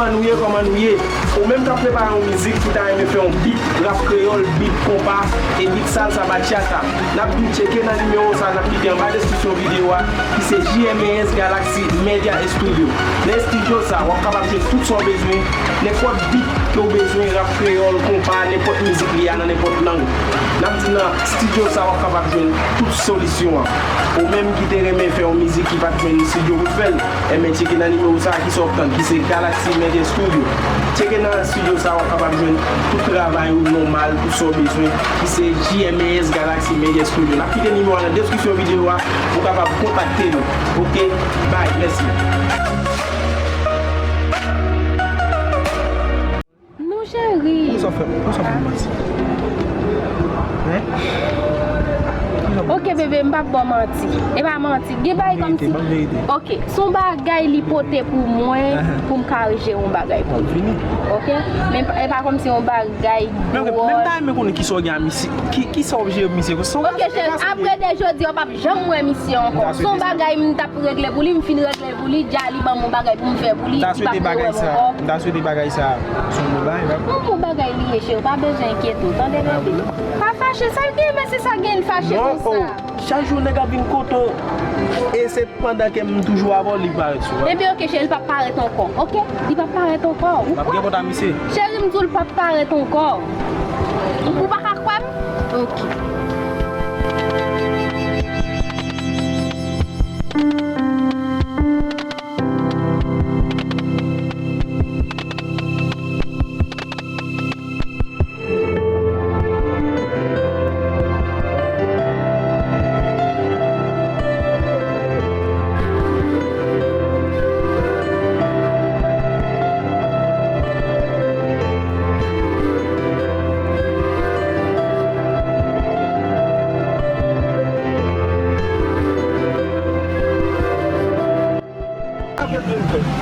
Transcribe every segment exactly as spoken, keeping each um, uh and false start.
Nou ye, kòman nou ye? Ou menm k ap prepare yon mizik, ki ta renmen fè yon beat rap kreyòl, beat konpa, e beat salsa, bachata, n ap di w tcheke nan nimewo sa a n ap kite anba deskripsyon videyo a, ki se J M A S Galaxy Media Studio. Nan estidyo sa a, w ap kapab jwenn tout sa w bezwen, nenpòt beat ke w bezwen, rap kreyòl, konpa, nenpòt mizik li a nan nenpòt lang. N ap di nan estidyo sa a, w ap kapab jwenn tout solisyon an. Ou menm ki te renmen fè yon mizik ki pa t jwenn estidyo pou t fè l, enben, tcheke nan nimewo sa a, ki sa w ap tann, ki se Galaxy Media Studio. Tcheke nan estidyo sa a, w ap kapab jwenn tout travay ou nòmal, tout sa w bezwen, ki se J M A S Galaxy Media Studio. N ap kite nimewo a nan deskripsyon videyo a pou w kapab kontakte nou. Oke? Bye, mèsi. Non, cheri. Kòman sa fè, kòman sa fè manti? Hein? Kòman sa fè manti? Ok, bebe, m p ap ba w manti. E pa manti. Gen bagay kòmsi. Verite, ban verite. Ok, se yon bagay li pote pou mwen, pou m ka jere yon bagay pou li. Fini. Ok? Men e pa kòmsi yon bagay. Men ok, men m ta renmen konnen kisa w gen a misye. Ki, kisa w ap jere pou misye? Ok, cheri, apre de jodi a, w p ap janm wè misye ankò. Se yon bagay m t ap regle pou li, m fin regle pou li, dja li ban m yon bagay pou m fè pou li, li p ap vin wè m ankò. M ta swete bagay sa, m ta swete bagay sa se yon bon bagay, pa? Yon bon bagay li ye, cheri, w pa bezwen enkyete w, tande, baby? Pa fache, sa l gen, men se sa gen l fache konsa. Non, oh, chak jou nèg ap vin kote w, e se pandan ke m toujou avè w, li parèt sou mwen. Ebyen, ok, cheri, li p ap parèt ankò, ok? Li p ap parèt ankò. Ou kwè? M ap gen kont a misye. Cheri, m di w li p ap parèt ankò. Ou pa ka kwè m? Ok.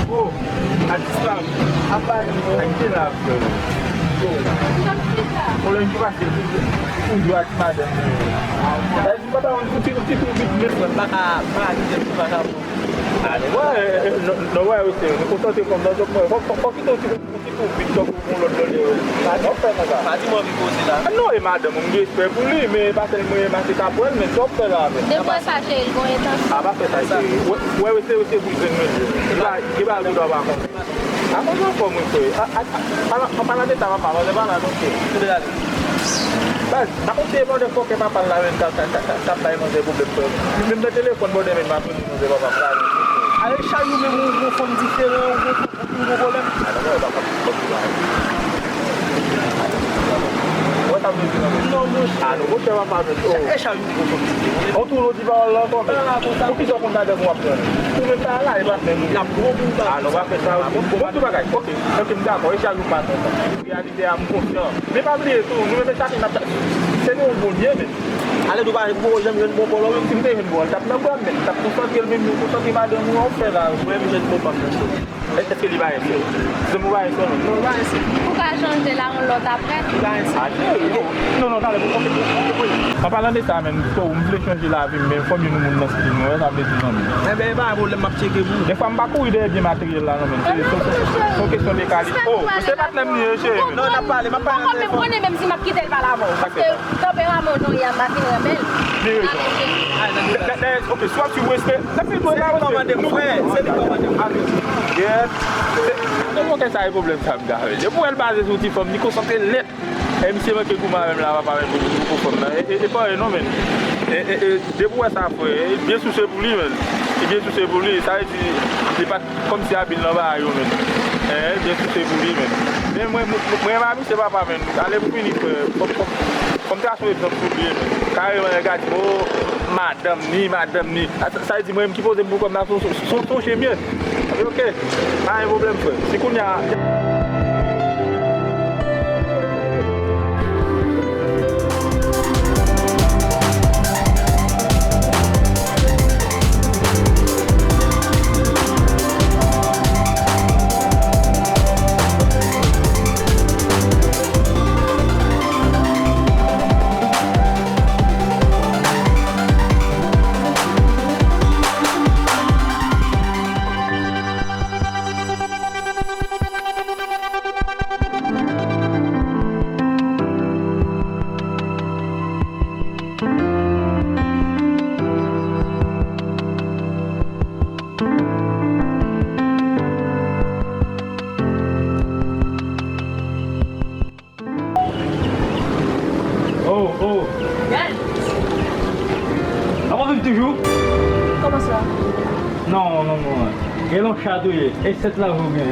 Oh, atis la, apa, a kite la, frè. Oh, pwoblèm ki pase, toujou ak madanm. Sa di papa, yon ti, ti, ti, ti, ti, ti, pa ka, pa ka kite, pa ka. Ah, non, wè, non, wè, wè, se, nou konsantre kòm nan jòb mwen. Fò, fò, fò kite yon ti, yon ti kou vit, tankou yon lòt lòt. Sa w ap fè konsa? Pa di m anvi koze la. Non, e madanm, m gen respè pou li, men e pa sèl mwen, e pa se k ap wè l, men sa w ap fè la, men. Depi w wè sa, cheri, l gon entansyon. A, pa fè sa, cheri. Wè, wè, wè, se, se pou jwenn mwen. Li pa, li pa gen dwa pa konn. A, konn anfòm, wi, frè. A, a, a, an palan de ta, papa, anvan de palan, non, frè. Kote l ale? Baz, pa konn se pandan fòkè papa l la menm k ap, k ap, k ap, k ap bay manzè pwoblèm, frè. Menm nan telefòn, bòdè, menm m ap rele manzè papa m la. Ale, Chayou, menm ou, ou fanm diferan, ou, ou, ou, ou pwoblèm. A, non, non, papa, papa, papa. Wè sa m di, non, men. Non, monchè. A, non, monchè, papa, men. Oh. E Chayou, ou fanm diferan. Ou tou, Ti pawòl la ankò, men. Poukisa w konn madanm ou ap pran? Ou menm pa la, e pa menm. L ap gwo pou w. A, non, pa fè sa, wi. Bon, tout bagay. Ok, ok, m dakò. E Chayou pa kontan. Reyalite a, m konsyan. Men pa bliye tou, nou menm chak n ap, se nou yon bon lye, men. Ale, tou pa gwo, janm jwenn bon pòlò, menm si m te jwenn bon, l t ap nan bra m, men. L t ap konsantre l, menm nou konsantre madanm ou an, ou fè la. Mwen, m jwenn bon fanm nan. Èske li pa renmen w? Zanmi w pa renmen w? Non, li pa renmen. Ou ka chanje la, yon lòt apre. Li pa renmen. Ah, non, non, talè, ok. An palan de sa menm, m vle chanje lavi m, men fò m jwenn yon moun nan stil mwen, wè sa m vle di, zanmi. Enben, pa gen pwoblèm, m ap tcheke pou ou. Dèfwa m pa kouri dèyè byen materyèl la, non, men se, se, se, se yon kesyon de kalite. Oh, se patnè m li ye, cheri. Non, n ap pale, m ap pale nan telefòn. Poko menm konnen menm si m ap kite l pa la avè w. Paske tanperaman w jan w ye a, m pa fin renmen l. Li rezon. Dayè, ok, si w ap swiv respè, Sa se dwe pa wè. Se li kòmande m, frè. Se li kòmande m. Alo. Yèt. Se, se bon, kè sa e pwoblèm sa m gen avè l. Depi w wè l baze sou ti fanm, li konsantre nèt. E misye manke goumen avè m la, papa, men pou, pou, pou fanm nan. E, e, e pa anyen non, men. E, e, e, depi w wè sa, frè, e byen souse pou li, men. E byen souse pou li. Sa vle di, li pa t kòmsi abil nan bagay yo, men. E, e byen souse pou li, men. Men mwen, mwen, mwen renmen misye, papa, men. Ale pou fini, frè. Fò, fò, fò m trase yon egzanp sou li, men. Kareman, nèg la di, o, madanm ni, madanm ni. A, sa, sa vle di mwen menm ki poze m pou kò m la, se, se, se, se yon chimye. Epi, ok, pa gen pwoblèm, frè. Si kounye a, Oh. Ap ap viv toujou? Kòman sa? Non, non, non. Gen yon chat ou ye. E sèt la ou gen.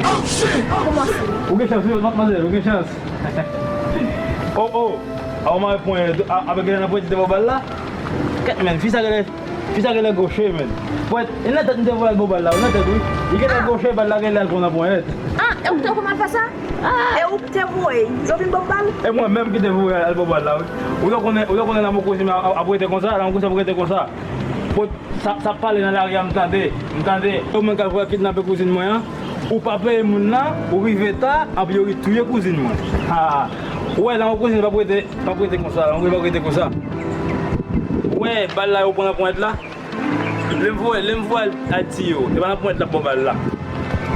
Kòman sa? Ou gen chans, wi, matmwazèl, ou gen chans. Oh, oh. A, ou mare ponyèt, a, avèk grenn nan ponyèt te bò bal la? Kèt, men, fi sa genlè Fi sa genlè goche, men. Ponyèt, e nan tèt m te voye al bò bal la, wi, nan tèt, wi. Li genlè goche, bal la genlè al pran nan ponyèt. Ah, e ou ki te voye m al fè sa? Ah. E ou ki te voye yo vin bò bal? E mwen menm ki te voye al bò bal la, wi. Ou te konnen, ou te konnen lanmou kouzin mwen ap, ap rete konsa, lanmou kouzin ap rete konsa. Pot, sa, sa ap pale nan lari a, m tande, m tande. Ou menm k al voye kidnape kouzin mwen an, ou pa peye moun nan, ou rive ta, anpi yo ri touye kouzin mwen. Ha, ou wè, lanmou kouzin p ap rete, p ap rete konsa, lanmou kouzin p ap rete konsa. Ou wè, bal la yo pran nan ponyèt la. Lè m voye, lè m voye al, al tiye yo, e pa nan ponyèt l ap bò bal la.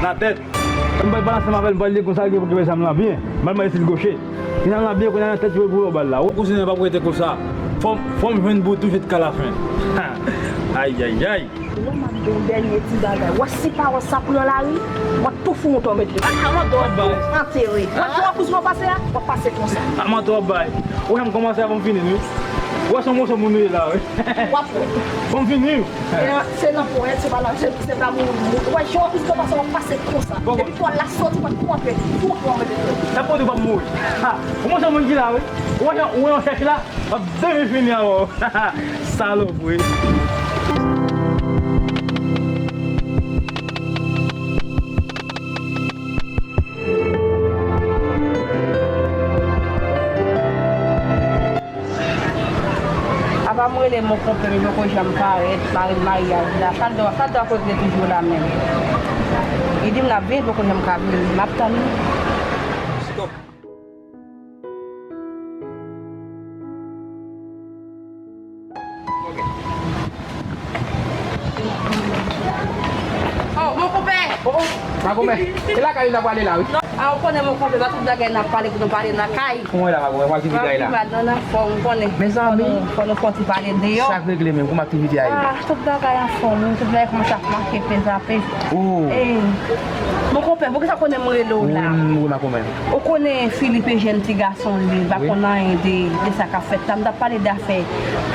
Nan tèt. M pral pale ansanm avè l, m pral di l konsa, gen pou gen zam lan byen. M pral mande si l goche. Gen zam lan byen, kounye a nan tèt yo pou yo bal la. Ou kouzen an p ap rete konsa. Fò m, fò m jwenn bout ou jiska lafen. Ayayay. Lè m ap di w dènye ti bagay. Wè si pawòl sa pran lari, mwen tou fou yon tò mete. A, a, mwen tò bay. Antere. Wè jan w ap kouz mwen pase a, w ap pase konsa. A, mwen tò bay. Ou wè m kòmanse a, fò m fini, wi. Ou wè se yon moso moun ou ye la, wi. W ap wè. Fò m fini, wi. E nan, se nan ponyèt, se pa nan, se, se pa moun, moun. Ou wè jan w ap kouz mwen pase, w ap pase konsa. Bon, bon. Depi pawòl la soti, w ap tou antre. Tou antre, w ap mete. Nan ponyèt ou p ap mouri. Ha! Ou wè se yon moun ki la, wi. Ou wè jan, ou wè yon chèch la. M ap byen fini avè w. Salopri. Apa m rele mon konpè, li poko janm parèt, pare maryaj la. Sa l dwa, sa l dwa koz li toujou la menm. Li di m l ap vini, poko janm ka vini. M ap tann li. Oh, mon konpè! Oh, oh, makomè. Se lakay ou ta prale la, wi. A, ou konnen, mon konpè, pa tout bagay n ap pale pou nou pale lakay. Kòman w ye la, makomè? Kòman aktivite a ye la? Pi mal, non, nan fòm, ou konnen. Mezanmi. Fò nou, fò nou fè yon ti pale deyò. Sa k regle menm? Kòman aktivite a ye? Ah, tout bagay anfòm, wi. Tout bagay kòmanse ap mache, pe zape. Oh. Eh, mon konpè, poukisa w konnen m rele w la? Wi, wi, makomè. Ou konnen Philippe e jèn ti gason li, li pa konn anyen de, de sa k ap fèt la. M t ap pale de afè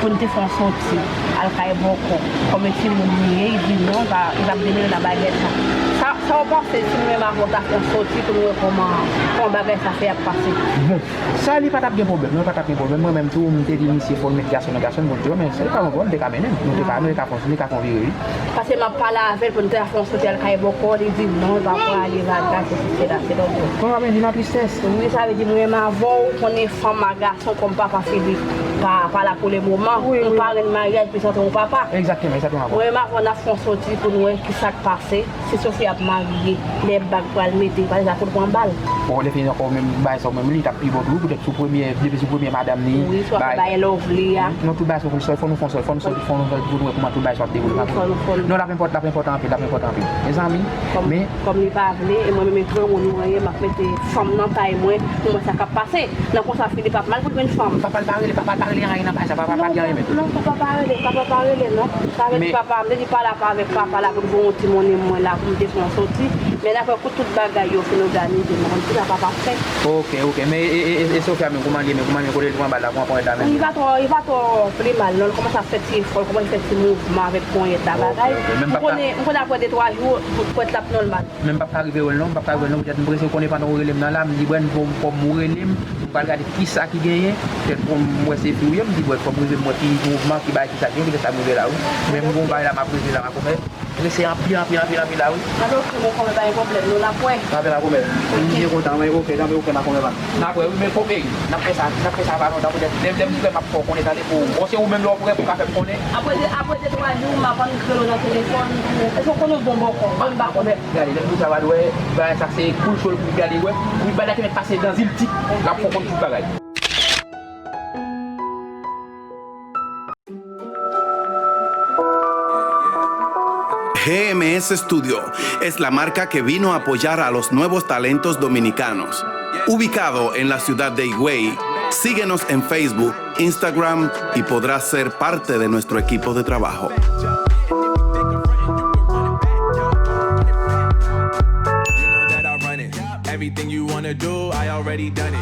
pou n te fè yon soti, al kay bòkò. Kòm e timoun li ye, li di non, li pa, li p ap demele nan bagay sa. Sa, sa w panse si mwen menm avè w ta fè yon soti pou nou wè kòman, kòman bagay sa fè ap pase? Bon, sa li pa t ap gen pwoblèm, non, li pa t ap gen pwoblèm. Mwen menm tou, m te di misye fò l met gason nan gason, bon, m di, men se pa yon pwoblèm, m te ka mennen l. Nou te ka, nou te ka fè yon, nou te ka fè yon vire, wi. Paske m ap pale avè l pou n te fè yon soti al kay bòkò, li di non, l pa prale bagay, se si, se la, se lòt bò. Mwen pa vin di nan tristès. Wi, sa vle di mwen menm avè w, konnen fanm a gason kòm papa Philippe pa, pa la pou le moman. Wi, wi. Nou parenn maryaj, pi sa te yon papa. Egzakteman, egzakteman. Mwen menm avè w n ap fè yon soti pou n wè ki sa k pase. Si Sophie ap marye, lè bag pral mete, pa egzanp, pou l pran bal. Bon, lè fini ankò, menm bagay sa, menm li t ap pi bon tou, poutèt sou premyè, depi sou premyè madanm li. Wi, swa fè bagay lè w vle a. Non, tout bagay sa, fò nou, fò nou fè, fò nou soti, fò nou fè, pou nou wè kòman tout bagay sa ap dewoule. Fò nou, fò nou. Non, l ap enpòtan, l ap enpòtan anpil, l ap enpòtan anpil. Mezanmi, kòm, men kòm li pa vle, e mwen menm e granmoun mwen ye, m ap mete fanm nan tay mwen, pou mwen sa k ap pase. Nan konsa, Philippe ap mal pou l jwenn fanm. Papa l pa rele, papa l pa rele anyen nan bagay sa, papa pa di anyen menm. Non, papa pa rele, papa pa rele, non. Sa vle di papa, m te di pale avèk papa la pou l voye yon ti monnen mwen la pou m te fè yon soti. Men daprè kou tout bagay yo fin òganize, m pa konn kisa papa ap fè. Ok, ok. Men e, e, e, e Sophia menm, kòman l ye menm? Kòman l ye kote l pran bal la, kòman ponyèt la menm? Li pa twò, li pa twò pi mal, non. L kòmanse ap fè ti efò, l kòmanse fè ti mouvman avèk ponyèt la, bagay. Ok, ok. M konnen, m konnen apre de twa jou, ponyèt la ap nòmal. Men m p ap ka rive wè l non, m p ap ka rive wè l non, poutèt m prese, ou konnen pandan ou rele m nan la, m di, "Brèn, fò, fò m rele m, m pral gade kisa ki genyen, poutèt pou m wè se fi ou ye," m di, "Brèn, fò m rive m wè ki mouvman, ki bagay, kisa ki genyen, poutèt sa m rive la, wi." Men m gon bagay la, m ap rele la, makomè. Prese anpil, anpil, anpil, anpil la, wi. Anben, ok, mon konpè, pa gen pwoblèm, non, n ap wè. Pa gen makomè. M byen kontan, wi, ok, non, men ok, makomè, pa. N ap wè, wi, men, ok, n ap fè sa, n ap fè sa pa lontan, poutèt lè, lè m prè, m ap fè w konnen, tande, pou, bon, se ou menm lè w prè pou w ka fè m konnen. Apre de, apre de twa jou, m ap ann rele w nan telefòn. Èske w konnen yon bon bòkò? Bon bòkò. Gade, lè m di w sa, w a wè, bagay sa se koul cho l pou gade, wè. Wi, bagay la te mèt pase nan zil tik, l ap fè w konn tout bagay. G M S Studio es la marca que vino a apoyar a los nuevos talentos dominicanos. Ubicado en la ciudad de Higüey, síguenos en Facebook, Instagram y podrás ser parte de nuestro equipo de trabajo. You know that I run it. Everything you wanna do, I already done it.